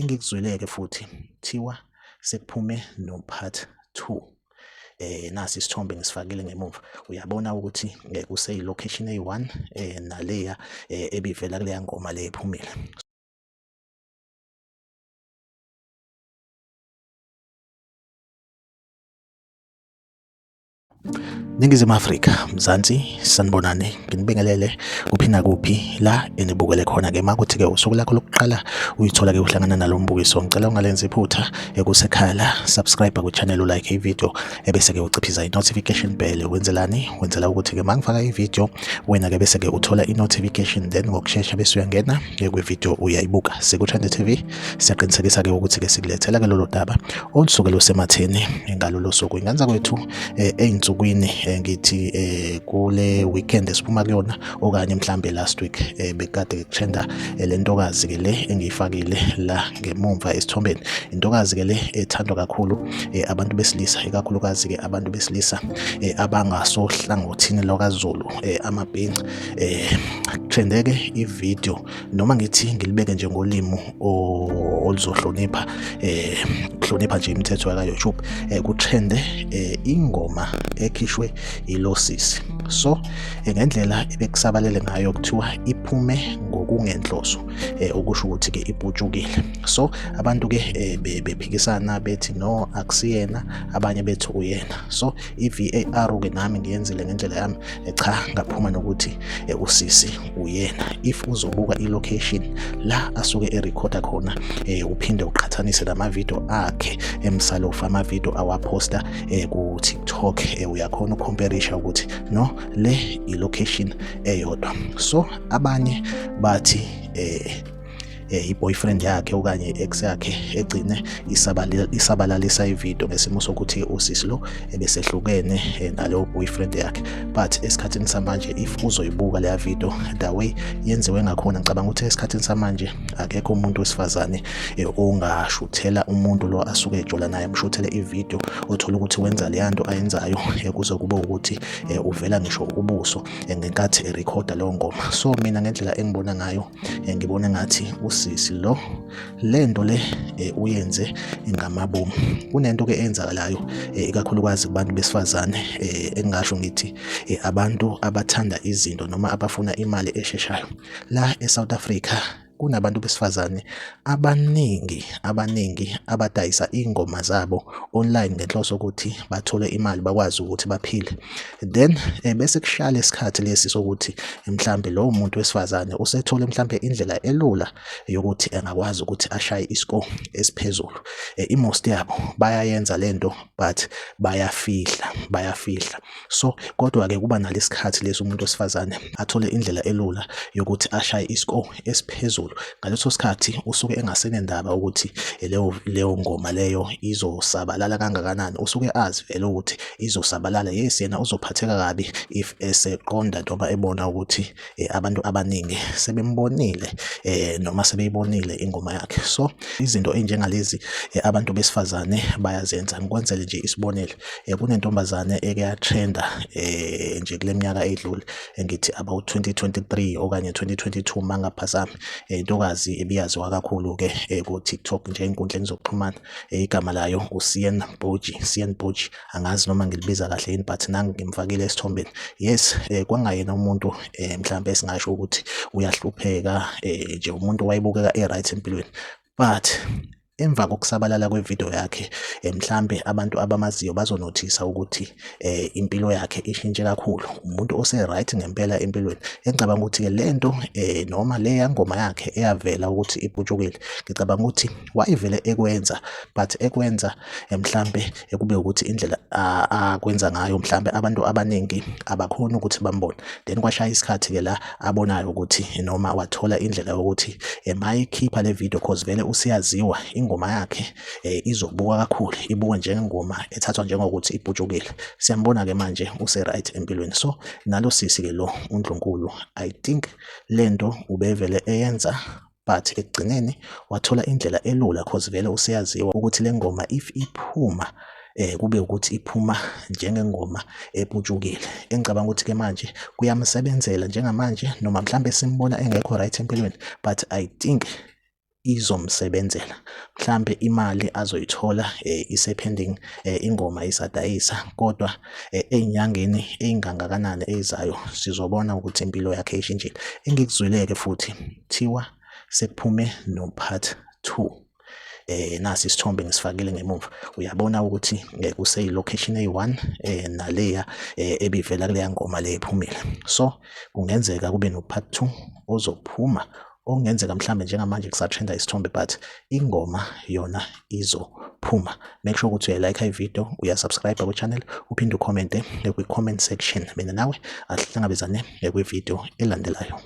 Engikuzwile-ke futhi kuthiwa sekuphume no-part 2. Nasi isithombe ngisifakile ngemuva, uyabona ukuthi kuseyi-location eyi-1 naleya ebivela kuleya ngoma le ephumile. Ningizimu Afrika, Mzansi, sanibonani, nginibingelele kuphi nakuphi la enibukele khona ke. Makuthi ke usuku lakho lokuqala uyithola ke uhlangana nalo mbukiso, ngicela ungalenzi iphutha ekusekhaya la, subscribe ku channel, like i-video, ebese ke uciphiza i-notification bell. Wenzelani? Wenzela ukuthi ke mangifaka i-video wena ke bese ke uthola i-notification, then ngokushesha bese uyangena kwi-video uyayibuka. Siku-Trend TV, siyaqinisekisa ke ukuthi ke sikulethela ke lolo daba olusuke lusematheni ngalolo suku. Inganza kwethu ey'nsukwini ngithi kule weekend esiphuma kuyona okanye mhlambe last week, bekade kutrenda le ntokazi ke le engiyifakile la ngemumva esithombeni. Intokazi ke le ethandwa kakhulu abantu besilisa, ikakhulukazi ke abantu besilisa abangasohlangothini lwakaZulu, amabhinca. Kutrendeke i-video, noma ngithi ngilibeke nje ngolimi oluzohlonipha, kuhlonipha nje imithetho yaka YouTube, kutrende ingoma ekhishwe ilosisi. So ngendlela ebekusabalele ngayo kuthiwa iphume ngokungenhloso, okusho ukuthi ke iputshukile. So abantu ke bephikisana bethi no, akusiyena, abanye bethi uyena. So i-VAR ke nami ngiyenzile ngendlela yami, cha, ngaphuma nokuthi usisi uyena. If uzobuka i-location la asuke erekhoda khona, uphinde uqhathanise nama-video akhe emsalofu, ama-video awaphosta ku-TikTok, uyakhona ukukhomperisha ukuthi no, le i-location eyodwa. So abanye bathi i-boyfriend yakhe okanye i-ex yakhe egcine isabalalisa ividiyo ngesimo sokuthi usisi lo ebesehlukene naleyo boyfriend yakhe. But esikhathini samanje, if uzoyibuka leya video the way yenziwe ngakhona, ngicabanga ukuthi esikhathini samanje akekho umuntu wesifazane ongashuthela umuntu lo asuke ejola naye, amshuthele ividiyo othola ukuthi wenza leya nto ayenzayo, kuze kube ukuthi uvela ngisho ubuso ngenkathi erekhoda leyo ngoma. So mina ngendlela engibona ngayo, ngibona ngathi usisi lo lento le uyenze ngamabomu. Kunento ke eyenzakalayo, ikakhulukazi kubantu besifazane, engingasho ngithi abantu abathanda izinto noma abafuna imali esheshayo. La eSouth Africa kunabantu besifazane abaningi abaningi abadayisa iy'ngoma zabo online ngenhloso ukuthi bathole imali, bakwazi ukuthi baphile. Then bese kushaya lesikhathi lesi sokuthi mhlambe lowo muntu wesifazane usethole mhlambe indlela elula yokuthi engakwazi ukuthi ashaye iscore esiphezulu. I-most yabo bayayenza lento, but bayafihla, bayafihla. So kodwa-ke kuba nalesikhathi lesi umuntu wesifazane athole indlela elula yokuthi ashaye iscore esiphezulu. Ngaleso sikhathi usuke engasenendaba ukuthi leyo leyo ngoma leyo izosabalala kangakanani, usuke azi vele ukuthi izosabalala. Yes, yena uzophatheka kabi if eseqonda noma ebona ukuthi abantu abaningi sebembonile noma sebeyibonile ingoma yakhe. So izinto ey'njengalezi abantu besifazane bayazenza. Ngikwenzele nje isibonelo, kunentombazane eke yatrenda nje kule minyaka edlule, engithi about 2023 okanye 2022 mangaphazami, intokazi ebiyaziwa kakhulu-ke ku-TikTok nje ey'nkundleni zokuxhumana, igama layo uCN Boji, CN Boji, angazi noma ngilibiza kahle yini, but nangu ngimfakile esithombeni. Yes, kwangayena umuntu mhlambe esingasho ukuthi uyahlupheka, nje umuntu wayebukeka e-right empilweni, but emva kokusabalala kwevidiyo yakhe, mhlambe abantu abamaziyo bazonothisa ukuthi impilo yakhe ishintshe kakhulu, umuntu ose-right ngempela empilweni. Engicabanga ukuthi-ke lento noma leya ngoma yakhe eyavela ukuthi iputshukile, ngicabanga ukuthi wayevele ekwenza, but ekwenza mhlambe ekube ukuthi indlela akwenza ngayo mhlambe abantu abaningi abakhoni ukuthi bambone. Then kwashaya isikhathi-ke la abonayo ukuthi noma wathola indlela yokuthi mayekhipha le video, cause vele usiyaziwa ingoma yakhe, izobukwa kakhulu, ibukwe njengengoma ethathwa njengokuthi iputshukile. Siyambona-ke manje use-right empilweni. So nalo sisi-ke lo uNdlunkulu, I think lento ubevele eyenza, but ekugcineni wathola indlela elula, cause vele useyaziwa ukuthi le ngoma if iphuma kube ukuthi iphuma njengengoma eputshukile. Engicabanga ukuthi ke manje kuyamsebenzela njengamanje, noma mhlambe simbona engekho right empilweni, but I think Izomsebenzela. Mhlampe imali azoyithola ise-pending, ingoma isadayisa, kodwa ey'nyangeni ey'ngangakanani ey'zayo sizobona ukuthi impilo yakhe ishintshile. Engikuzwile-ke futhi kuthiwa sekuphume no-part 2. Nasi isithombe ngisifakile ngemuva, uyabona ukuthi kuseyi-location eyi-one naleya ebivela kuleya ngoma le ephumile. So kungenzeka kube no-part 2 ozophuma, okungenzeka mhlambe njengamanje kusatrenda isithombe, but ingoma yona izophuma. Make sure ukuthi uyayilike i-video, uyasubscribe ku-channel, uphinde ukhomente kwi-comment section. Mina nawe asihlangabezane kwi-video elandelayo.